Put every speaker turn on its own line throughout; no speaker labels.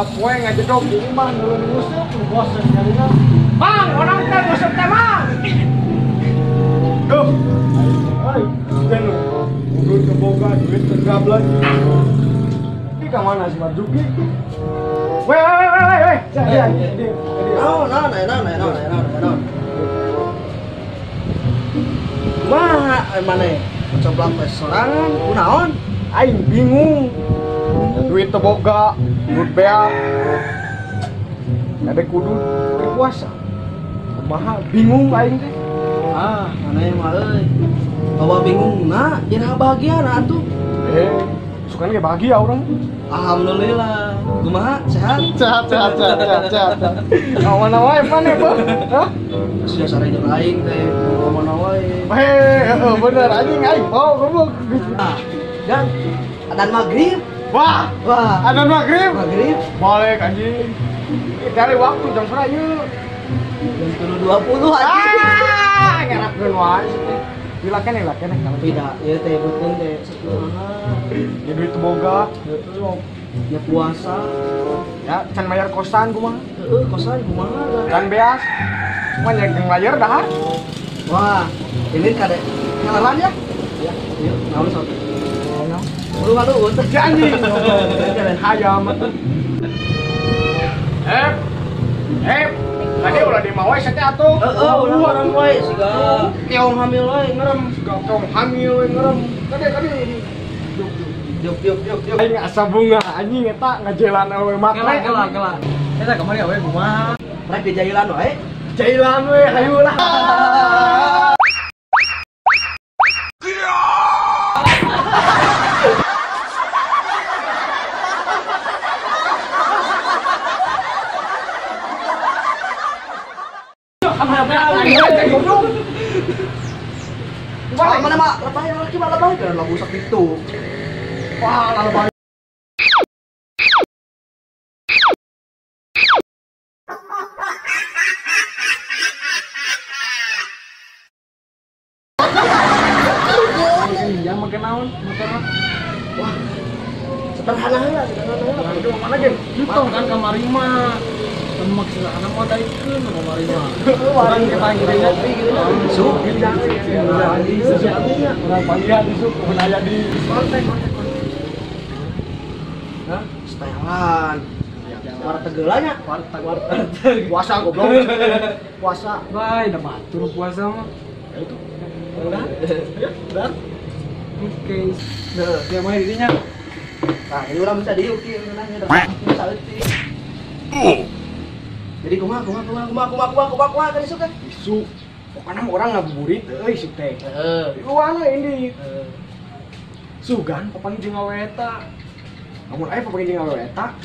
Sapoe ngajedog di imah nulun nguseup bosen nyarina. Mang, orang teh nguseup teh mang. Duh. Ai, gen udut keboga duit tergablek. Ini ka mana si Marjuki? Weh weh weh weh weh. Dia.
Naon naon naon naon naon naon. Kumaha maneh? Coblak we sorangan kunaon?
Aing bingung. Duit teboga, duit beak. Ada kudu puasa. Kumaha bingung aing teh.
Ah, maneh mah euy. Bawa bingung na, iraha bahagia na atuh.
Sukanya kayak bahagia orang.
Alhamdulillah. Kumaha? Sehat?
Sehat, sehat, sehat, sehat, sehat. Mana wae maneh, Bang? Hah?
Sudah sare jeung aing teh, mana wae.
Heh, bener anjing aing mau goblok.
Dan adan maghrib.
Wah, wah, adan maghrib.
Maghrib.
Boleh anjing. Cari waktu jam berapa yuk?
Jam 3.20 anjing.
Ah, ngerakeun wae sih teh. Bila keneh lah keneh kalau
tidak, ya teh beuteung teh sekumaha.
Ya duit teboga,
ya puasa.
Ya can bayar kosan kumaha?
Heeh, kosan kumaha?
Can beas. Mah jeung layar dahar.
Wah, ini kade ngalaran ya? Ya, yuk, naon sok. Lu malu teh
anjing. Hayam. Tadi ulah di mawa teh atuh.
Heeh, ulah orang wae siga keong hamil wae ngerem,
siga keong hamil wae ngerem. Kade kade.
Diuk diuk diuk diuk.
Aing asa bunga anjing eta ngajelan awe mah.
Kela kela kela. Eta kamari awe kumaha?
Rek dijailan wae.
Jailan we hayu lah.
Wah, mana mak lebay lagi mak lebay kan lagu sakit itu.
Wah, lebay. Iya, make naon? Make naon?
Wah. Sederhana heula, sederhana heula.
Aduh, mana gen?
Itu kan kamari mah. Lemak sederhana mau daikeun kamari mah.
Orang kita gede
ngopi gitu nya.
Isuk urang panggilan isuk mun aya di kontak kontak.
Hah? Setelan. Warteg heula nya.
Warteg warteg. Puasa goblok. Puasa.
Wah, da batur puasa mah.
Ya itu. Udah. Ya, udah.
Oke. Nah, ya mah dirinya.
Nah, ini urang bisa diuk ieu ngeunah saeutik. Jadi kumaha kumaha kumaha kumaha kumaha kumaha kumaha kumaha kan isuk kan?
Isuk. Pokoknya mah orang ngabuburit euy isuk teh.
Heeh.
Luana ini. Sugan papanggih jeung awe eta. Lamun aya papanggih jeung awe eta,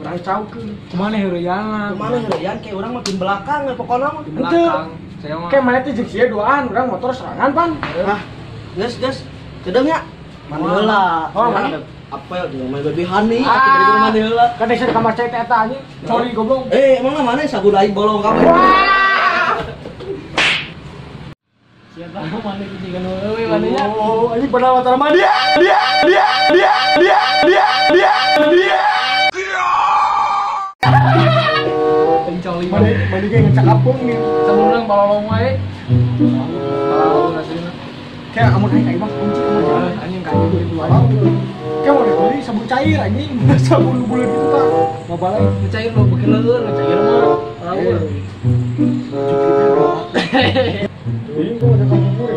urang caukeun.
Kumaha heureuyan?
Kumaha heureuyan ke urang mah di belakang pokona mah.
Di belakang. Saya mah.
Ke mana teh jeung sia duaan urang motor serangan pan.
Ah. Geus geus. Cedeung nya. Mandi heula.
Oh, mandi.
Apa ya di rumah baby honey atuh dari rumah heula.
Kan desa di kamar cai teh eta anjing. Sorry goblok.
Emang mana sabun aing bolong kabeh.
Siapa mandi kucingan euy mandinya.
Oh, anjing padahal motor mandi. Dia dia dia dia dia dia dia.
Pencoli.
Mandi mandi ge ngecak kampung nih.
Sabun urang balolong wae. Balolong aslinya.
Kayak amun aing ka imah kunci kamar anjing ka anjing itu. Kayak mau dibeli sabun cair anjing, sabun bulan gitu tah. Mau balai
cair lo bikin leueur, cair mah. Laur.
Ini kok ada kamu gue.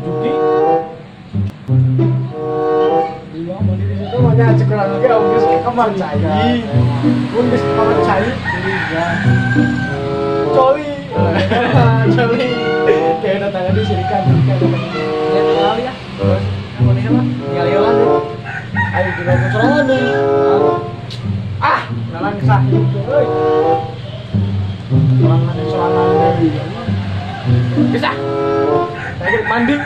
Juki. Iya, mandi di situ mah nya cek urang ge geus ke kamar cai. Mun geus ke kamar cai. Coli. Coli. Kayak datangnya di sirikan, sirikan datangnya.
Ya tinggal ya. Mana heula? Tinggal heula deh.
Ayo juga bocoran nih. Ah, nalan sah itu euy. Sorangan sorangan deui. Bisa. Saya mandi.